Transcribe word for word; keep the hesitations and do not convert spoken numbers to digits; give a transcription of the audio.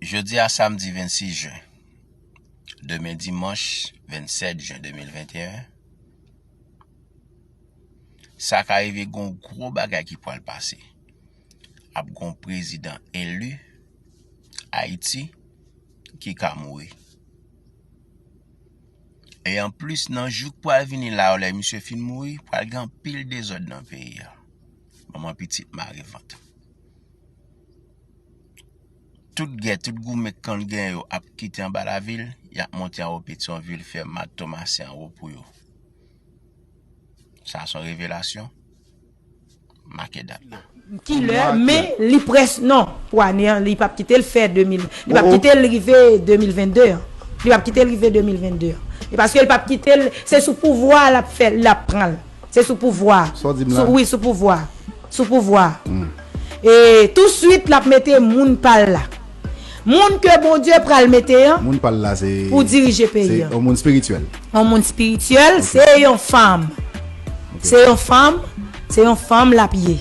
Jodi a samdi vennsis jen, demen dimanch vennsèt jen de mil venteyen, sa ka rive gon gwo bagay ki pral pase. Ap gon prezidan eli Ayiti ki ka mouri. E anplis, nan jou k pral vini la yo, lè misye fin mouri, pral gen anpil dezòd nan peyi a. Manman pitit mare vant. Tout gè, tout goumen k konn gen yo ap kite anba lavil, y ap monte anwo Petyonvil, fè mat Tomasen anwo pou yo. Sa se yon revelasyon. Make dat. Kilè, men li près non. Pou ane an, li p ap kite l fè de mil, li p ap kite l rive de mil vennde an. Li p ap kite l rive de mil vennde an. E paske li p ap kite l, se sou pouvwa l ap fè, l ap pran l. Se sou pouvwa. Sa w di m la? Wi, sou pouvwa. Sou pouvwa. E touswit l ap mete moun pa l la. Moun ke Bondye pral mete an Moun pa l la se pou dirije peyi se an. Yon moun espirityèl. Yon moun espirityèl, se yon fanm. Se yon fanm, se yon fanm l ap ye.